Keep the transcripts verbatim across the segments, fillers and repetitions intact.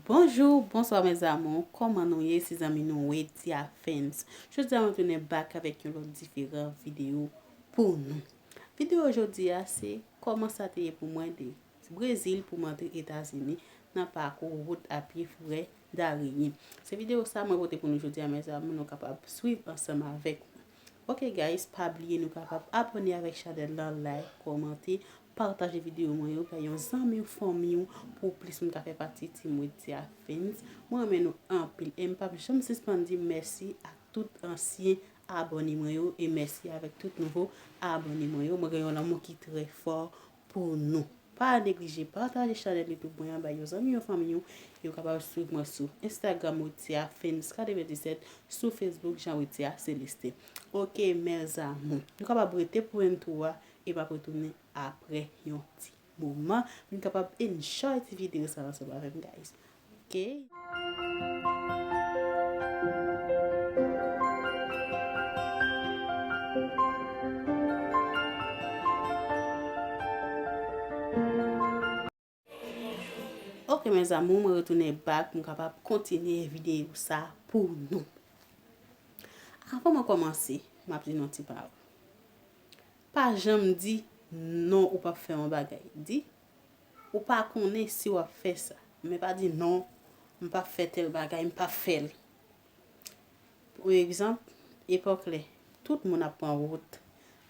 Bonjou, bonswa mes amours, kòman nou ye? Se zanmi nou Wetia Fans. Jodi a mwen tounen back avèk yon lòt diferan videyo pou nou. Videyo jodi a se kòman sa te ye pou mwen de Brezil pou m antre Etazini nan pakou wout a pye frè Darien. Se videyo sa mwen pote pou nou jodi a mes amours, nou kapab swiv ansanm avèk mwen. Ok guys, pa bliye nou kapab abòne avèk chanèl lan, like, kòmante, pataje videyo mwen yo bay yon zanmi w, fanmi w, pou plis moun ka fè pati Team Wetia Fans. Mwen renmen nou anpil e m p ap janm sispann di mèsi ak tout ansyen abòne mwen yo e mèsi avèk tout nouvo abòne mwen yo. Mwen gen yon lanmou ki trè fò pou nou. Pa neglije pataje chanèl YouTube mwen an bay yon zanmi, yon fanmi w, yo kapab swiv mwen sou Instagram Wetia Fans katrevenndisèt, sou Facebook Jean Wetia Célestin. Ok mes amours, nou kapab rete pou intro a e m ap retounen apre yon ti moman pou n kapab enjoy ti videyo sa ansanm avè m guys. Ok. Ok mes amours, mwen retounen back pou m kapab kontinye videyo sa pou nou. Avan mwen kòmanse, m ap di nou ti pawòl. Pa janm di non ou p ap fè yon bagay. Di ou pa konnen si w ap fè sa. Men pa di non, m p ap fè tèl bagay, m p ap fè l. Pou egzanp, epòk lè tout moun ap pran wout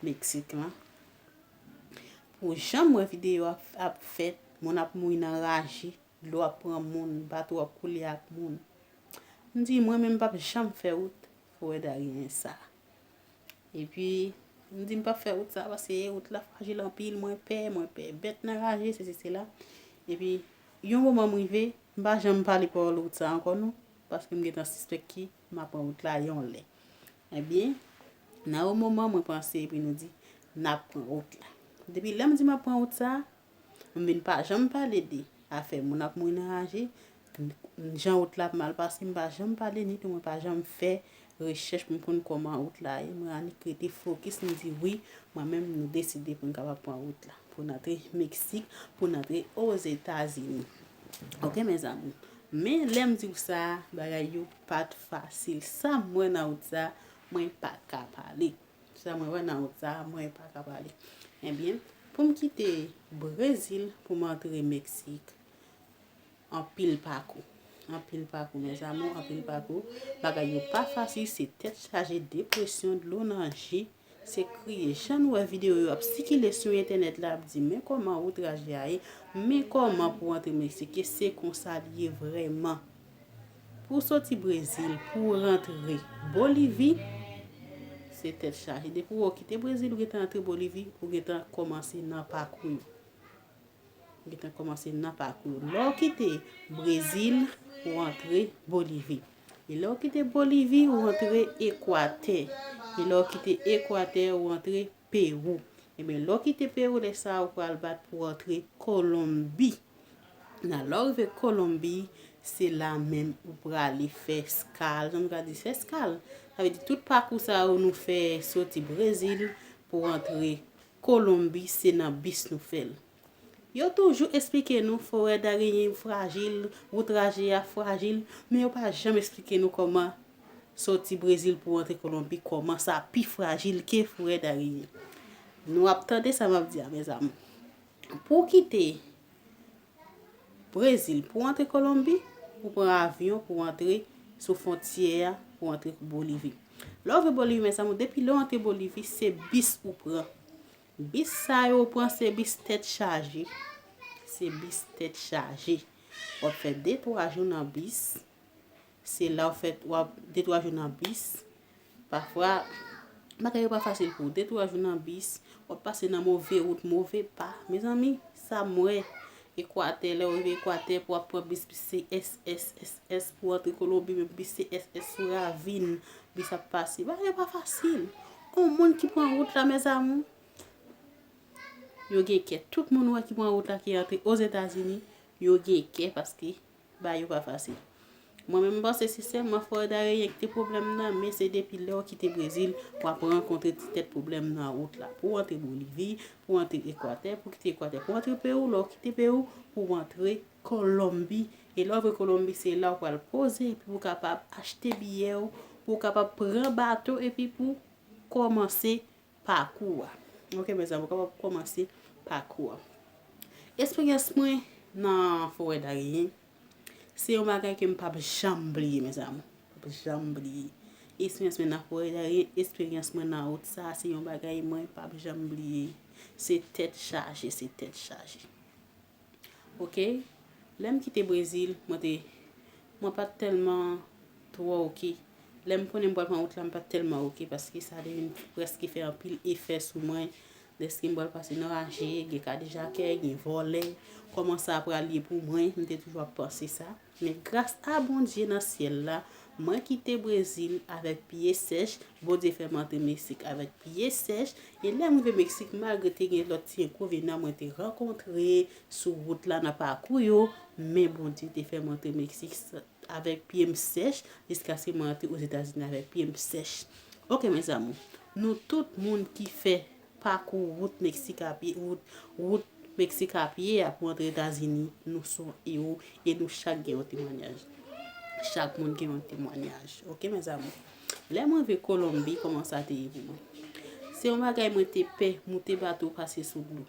Meksik lan, pou jan m wè videyo ap, ap fèt, moun ap mouri nan raje, dlo ap pran moun, bato ap koule ak moun. M di mwen menm m p ap janm fè wout frè Darien sa. Epi m di m p ap fè wout sa paske wout la frajil anpil, mwen pè, mwen pè bèt nan raje, sesi sela. Epi yon moman m rive, m pa janm pale pawòl wout sa ankò non, paske m gentan sispèk ke m ap pran wout la yon lè. Ebyen, nan yon moman mwen panse epi nou di n ap pran wout la. Depi lè m di m ap pran wout sa, m vin pa janm pale de afè moun ap mouri nan raje, jan wout la ap mal pase, m pa janm pale ni tou mwen pa janm fè rechèch pou m konn kòman wout la ye. Mwen annik rete fokis, m di wi, mwen menm nou deside pou n kapab pran wout la, pou n antre Meksik, pou n antre Ozetazini. Ok mes amours. Men lè m di w sa, bagay yo pa t fasil. Sa m wè nan wout sa, mwen pa ka pale. Sa mwen wè nan wout sa, mwen pa ka pale. Ebyen, pou m kite Brezil pou m antre Meksik, anpil pakou. Anpil pakou mes amours, anpil pakou. Bagay yo pa fasil, se tèt chaje, depresyon, dlo nan je, se kriye. Jan nou wè videyo yo ap sikile sou entènèt la, ap di men kòman wout raje a ye, men kòman pou antre Meksik, e se konsa l ye vrèman. Pou w soti Brezil, pou w rantre Bolivi, se tèt chaje. Depi w kite Brezil, ou gentan antre Bolivi, ou gentan kòmanse nan pakou yo. Ou gentan kòmanse nan pakou yo. Lè w kite Brezil, ou antre Bolivi. E lè w kite Bolivi, ou antre Ekwatè. E lè w kite Ekwatè, ou antre Pewou. Ebyen, lè w kite Pewou, lè sa a, ou pral bat pou w antre Kolonbi. Nan lè w rive Kolonbi, se la menm ou prale fè eskal. Jan nou ka di, fè eskal. Sa vle di tout pakou sa yo nou fè soti Brezil pou antre Kolonbi, se nan bis nou fè l. Yo toujou eksplike nou forè Darien frajil, wout raje a frajil, men yo pa janm eksplike nou kòman soti Brezil pou antre Kolonbi, kòman sa pi frajil ke forè Darien. Nou ap tande sa m ap di a, mes amours. Pou w kite Brezil, pou w antre Kolonbi, ou pran avyon pou w antre sou fwontyè a, pou w antre Bolivi. Lè w rive Bolivi, mes amours, depi lè w antre Bolivi, se bis ou pran. Bis sa yo w pran, se bis tèt chaje. Se bis tèt chaje. W ap fè de twa jou nan bis. Se la w fè, w ap de twa jou nan bis. Pafwa, bagay yo pa fasil pou w. De twa jou nan bis, w ap pase nan move wout, move pa. Mezanmi, sa m wè, Ekwatè, lè w rive Ekwatè, pou w ap pran bis, bis se S S, S S, pou w antre Kolonbi, menm bis se S S sou ravin, bis ap pase. Bagay yo pa fasil. Yon moun ki pran wout la, mes amours, yo gen kè. Tout moun ou wè ki pran wout la, ki antre Ozetazini, yo gen kè paske bagay yo pa fasil. Mwen menm, m panse se sèlman forè Darien ki te pwoblèm nan, men se depi lè w kite Brezil, w ap rankontre ti tèt pwoblèm nan wout la. Pou w antre Bolivi, pou w antre Ekwatè, pou w kite Ekwatè, pou w antre Pewou, lè w kite Pewou, pou w antre Kolonbi, E lè w rive Kolonbi, se la w pral poze, epi pou w kapab achte biyè w, pou w kapab pran bato, epi pou kòmanse pakou a. Ok, mezanmi, ou kapab kòmanse pakou a. Esperyans mwen nan Forè Darien, se yon bagay ke m p ap janm bliye, mezanmi. M p ap janm bliye. Esperyans mwen nan Forè Darien, esperyans mwen nan wout sa, se yon bagay mwen p ap janm bliye. Se tèt chaje, se tèt chaje. Ok? Lè m kite Brezil, mwen te, mwen pa t tèlman twò ok. Lè m konnen m pral pran wout la, m pa t tèlman ok, paske sa te vin prèske fè anpil efè sou mwen. Dèske m pral pase nan raje, gen kadejakè, gen vòlè. Kòman sa pral ye pou mwen? M te toujou ap panse sa. Men gras a Bondye nan syèl la, mwen kite Brezil avèk pye sèch, Bondye fè m antre Meksik avèk pye sèch, e lè m rive Meksik, malgre te gen lòt ti enkonvenyan mwen te rankontre sou wout la nan pakou yo, men Bondye te fè m antre Meksik s-, avèk pye m sèch, jiskaske mwen antre Ozetazini avèk pye m sèch. Ok, mezanmi, nou tout moun ki fè pakou wout Meksik a pye, wout, wout Meksik a pye a pou antre Etazini, nou se yon ewo e nou chak gen yon temwanyaj. Chak moun gen yon temwanyaj. Ok, mezanmi? Lè mwen rive Kolonbi, kòman sa te ye pou mwen? Se yon bagay mwen te pè, moute bato, pase sou dlo.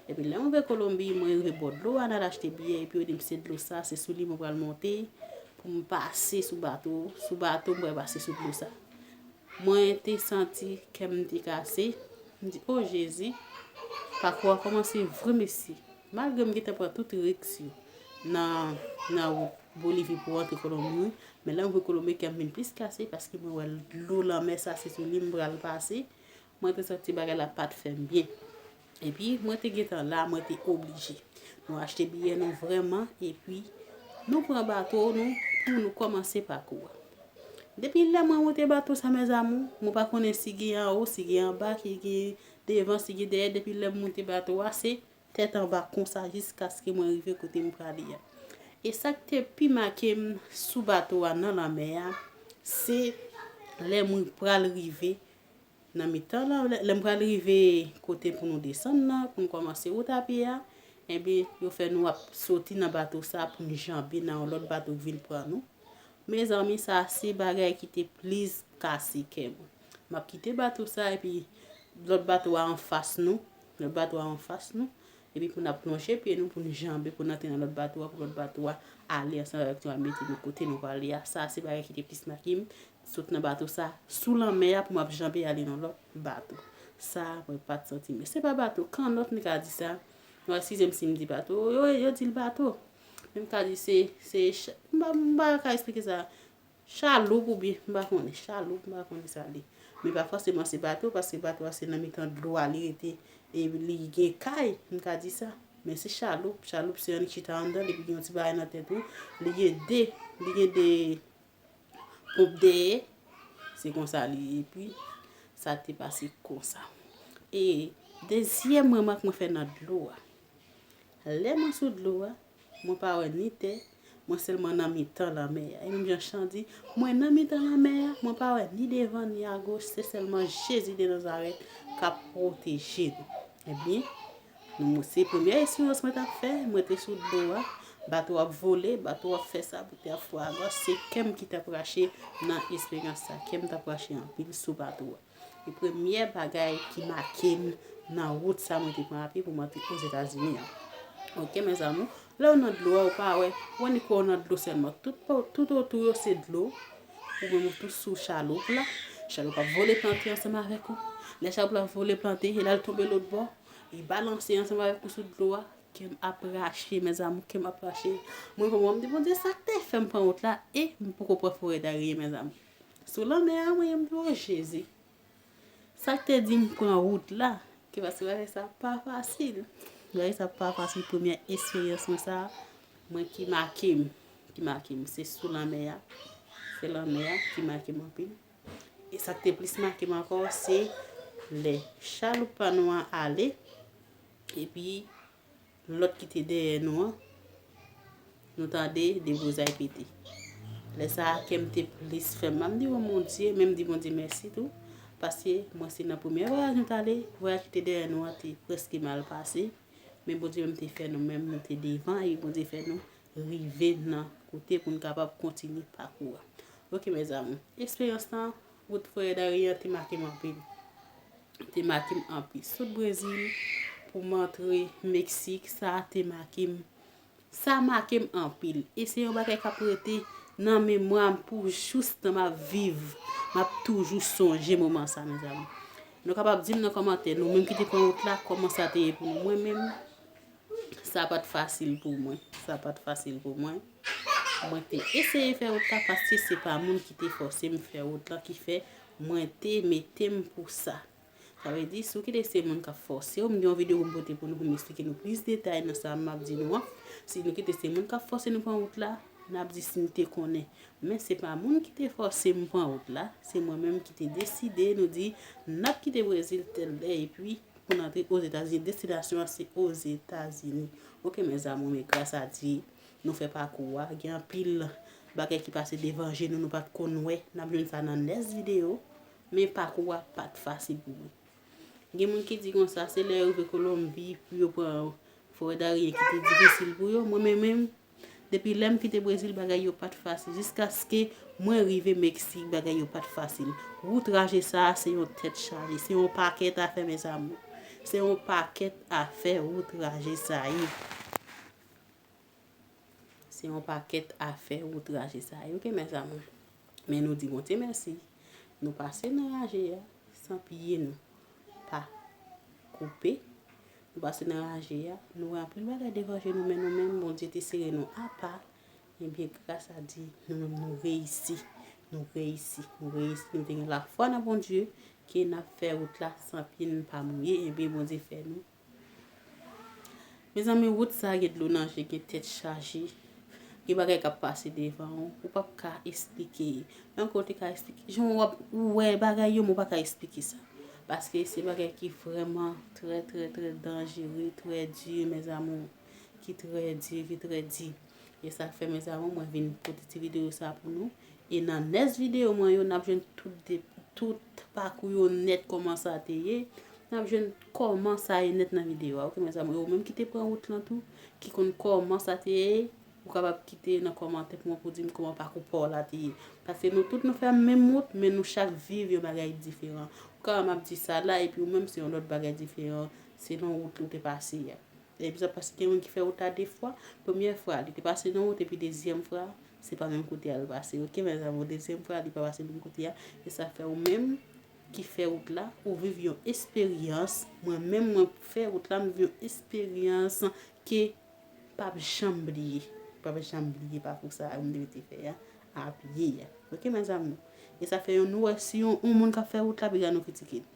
Epi lè mwen rive Kolonbi, mwen rive bò dlo a, n al achte biyè, epi yo di m se dlo sa, se sou li mwen pral monte, pou m pase sou bato, sou bato, mwen pral pase sou dlo sa. Mwen te santi kè m te kase. M di, "O Jezi, pakou a kòmanse vre, mesye." Malgre m gentan pran tout risk yo nan, nan wout Bolivi pou antre Kolonbi, men lè m rive Kolonbi, kè m vin plis kase paske mwen wè dlo lanmè sa se sou li m pral pase. Mwen te santi bagay la pa t fè m byen. Epi, mwen te gentan la, mwen te oblije. Nou achte biyè nou vrèman, epi nou pran bato nou pou nou kòmanse pakou a. Depi lè mwen monte bato sa, mezanmi, mwen pa konnen si gen anwo, si gen anba, si gen devan, si gen dèyè. Depi lè m monte bato a, se tèt anba konsa jiskaske mwen rive kote m prale a. E sa k te pi make m sou bato a nan lanmè a, se lè mwen pral rive nan mitan lan, lè, lè m pral rive kote pou nou desann nan, pou nou kòmanse wout a pye a, enben, yo fè nou ap soti nan bato sa pou n janbe nan yon lòt bato k vin pran nou. Mezanmi, sa se bagay ki te plis kase kè mwen. M ap kite bato sa, epi lòt bato a anfas nou, lòt bato a anfas nou, epi pou n ap plonje pye nou, pou n janbe, pou n antre nan lòt bato a, pou lòt bato a ale ansanm avèk nou, al mete nou kote nou prale a. Sa se bagay ki te plis make m. Sot nan bato sa, sou lanmè a pou m ap janbe ale nan lòt bato. Sa, mwen pa t santi m byen. Se pa bato, kannòt, m ka di sa. Nou eskize m si m di bato. Yo, yo di l bato. Men m ka di se, se cha-, m pa, m pa ka eksplike sa. Chaloup oubyen, m pa konnen. Chaloup, m pa konnen sa li. Men pa fòseman se bato, paske bato a se nan mitan dlo a li rete. E li gen kay, m ka di sa. Men se chaloup. Chaloup se annik chita anndan l, epi gen yon ti bagay nan tèt ou. Li gen de, li gen de ponp dèyè. Se konsa li ye. Epi, sa te pase konsa. E dezyèm remak mwen fè nan dlo a. Lè mwen sou dlo a, mwen pa wè ni tè, mwen sèlman nan mitan lanmè a. E menm jan Chan di, mwen nan mitan lanmè a, mwen pa wè ni devan ni agoch, se sèlman Jezi de Nazarèt k ap pwoteje nou. Ebyen, nou, se premyè eksperyans mwen t ap fè, mwen te sou dlo a, bato ap vole, bato ap fè sa, bato ap fè a gòch, se kè m ki t ap rache nan eksperyans sa, kè m t ap rache anpil sou bato a. E premyè bagay ki make m nan wout sa mwen te pran a pye pou m antre Ozetazini an. Ok, mezanmi, lè w nan dlo a, ou pa wè, ou annik wè w nan dlo sèlman. Tout, tout otou yo se dlo. Ou menm ou tou sou chaloup la. Chaloup ap vole plante ansanm avèk ou. Lè chaloup la vole plante, e l al tonbe lòt bò, li balanse ansanm avèk ou sou dlo a. Kè m ap rache, mezanmi, kè m ap rache. Mwen, mwen, mwen, m di, Bondye, sa k te fè m pran wout la, e m poko pran forè daryen, mezanmi. Sou lanmè a, mwen, m di, o Jezi. Sa k te di m pran wout la, ke paske bagay sa pa fasil. Bagay sa pa fasil, premyè eksperyans mwen sa, mwen ki make m, ki make m, se sou lanmè a. Se lanmè a ki make m anpil. E sa k te plis make m ankò, se lè chaloup pa nou an ale, epi lòt ki te dèyè nou an, nou tande deblozay pete. Lè sa a, kè m te plis fè mal. M di, o Bondye, men m di Bondye mèsi tou, paske mwen se nan premyè vwayaj nou t ale, vwayaj ki te dèyè nou an te prèske mal pase, men Bondye menm te fè nou, menm nou te devan, e Bondye fè nou rive nan kote pou n kapab kontinye pakou a. Ok, mes amours. Eksperyans lan, wout Florida an te make m anpil. Te make m anpil. Sot Brezil pou m antre Meksik, sa te make m. Sa make m anpil. E se yon bagay k ap rete nan memwa m pou jis tan m ap viv. M ap toujou sonje moman sa, mes amours. Nou kapab di m nan kòmantè, nou menm ki te pran wout la, kòman sa te ye pou nou. Mwen menm, sa pa t fasil pou mwen. Sa pa t fasil pou mwen. Mwen te eseye fè wout la paske se pa moun ki te fòse m fè wout la ki fè mwen te mete m pou sa. Sa vle di, si w kite se moun k ap fòse w, m gen yon videyo pou m pote pou nou, pou m eksplike nou plis detay nan sa m ap di nou an. Si nou kite se moun k ap fòse nou pran wout la, n ap di si n te konnen. Men se pa moun ki te fòse m pran wout la, se mwen menm ki te deside, nou di, n ap kite Brezil tèl lè, epi pou n antre Ozetazini. Destinasyon an se Ozetazini. Ok, mes amours, men gras a Dye, nou fè pakou a. Gen anpil bagay ki pase devan je nou, nou pa t konn wè. N ap jwenn sa nan nèks videyo. Men pakou a pa t fasil pou mwen. Gen moun ki di konsa, se lè yo rive Kolonbi pou yo pran Florida ki te difisil pou yo. Mwen menm, menm, depi lè m kite Brezil, bagay yo pa t fasil. Jiskaske mwen rive Meksik, bagay yo pa t fasil. Wout traje sa a, se yon tèt chaje. Se yon pakèt afè, mes amours. Se yon pakèt afè wout traje sa ye. Se yon pakèt afè wout traje sa yo, ok, mes amours. Men nou di Bondye mèsi. Nou pase nan raje a san pye nou pa koupe. Nou pase nan raje a, nou wè anpil bagay devan je nou, men nou menm, Bondye te sere nou apa. Ebyen, gras a Dye, nou menm, nou reyisi. Nou reyisi, nou reyisi. Nou te gen lafwa nan Bondye ke n ap fè wout la san pye n pa mouye. Ebyen, Bondye fè nou Mezanmi, wout sa gen dlo nan je, gen tèt chaje, gen bagay k ap pase devan w, ou p ap ka esplike. Menm ke w te ka esplike, jan w ap, ou wè bagay yo, men w pa ka esplike sa. Paske se bagay ki vrèman trè, trè, trè danjere, trè di, mes amours, ki trè di, ki trè di. E sa k fè, mes amours, mwen vin pote ti videyo sa pou nou. E nan nèks videyo mwen yo, n ap jwenn tout de, tout pakou yo nèt kòman sa te ye. N ap jwenn kòman sa ye nèt nan videyo a. Ok, mes amours, e ou menm ki te pran wout lan tou, ki konn kòman sa te ye, ou kapab kite nan kòmantè pou mwen pou di m kòman pakou pa w la te ye. Paske nou tout nou fè menm wout, men nou chak viv yon bagay diferan. Ou kapab ap di sa la, epi ou menm se yon lòt bagay diferan, selon wout ou te pase a. Egzanp, paske gen moun ki fè wout la de fwa. Premyè fwa, li te pase nan wout, epi dezyèm fwa, se pa menm kote a l pase. Ok, mes amours, dezyèm fwa, li pa pase menm kote a. E sa fè ou menm ki fè wout la, ou viv yon esperyans. Mwen menm, mwen fè wout la, m viv yon esperyans ke p ap janm bliye. P ap janm bliye pakou sa a, m te rete fè a, a pye a. Ok, mes amours. E sa fè yon nou wè si yon, yon moun k ap fè wout la, piga nou kritike l.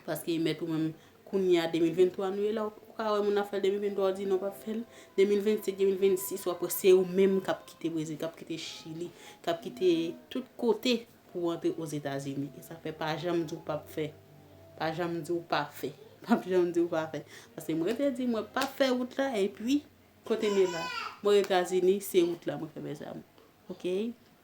Paske mèt ou menm, kounye a, de mil venntwa nou ye la, ou ka wè moun ap fè l de mil venntwa, ou di non, p ap fè l. De mil vennsenk, de mil vennsis, w ap wè se ou menm k ap kite Brezil, k ap kite Chili, k ap kite tout kote pou w antre Ozetazini. E sa fè pa janm di w p ap fè. Pa janm di w pa fè. Pa janm di w pa fè. Paske mwen te di mwen p ap fè wout la, epi kote m ye la. Mwen Etazini, se wout la mwen fè, mes amours. Ok?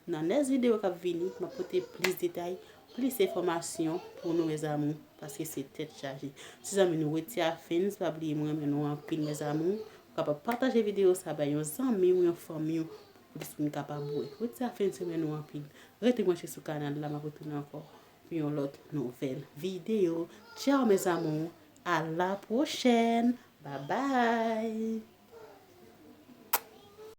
Nan nèks videyo k ap vini, m ap pote plis detay, plis enfòmasyon pou nou, mes amours, paske se tèt chaje. Ti zanmi nou, Wetia Fans, pa bliye mwen renmen nou anpil, mes amours. Ou kapab pataje videyo sa bay yon zanmi w, yon fanmi w, pou plis moun kapab wè. Wetia Fans renmen nou anpil. Rete branche sou kanal la, m ap retounen ankò pou yon lòt nouvèl videyo. Tchao, mes amours. À la prochaine. Bye bye.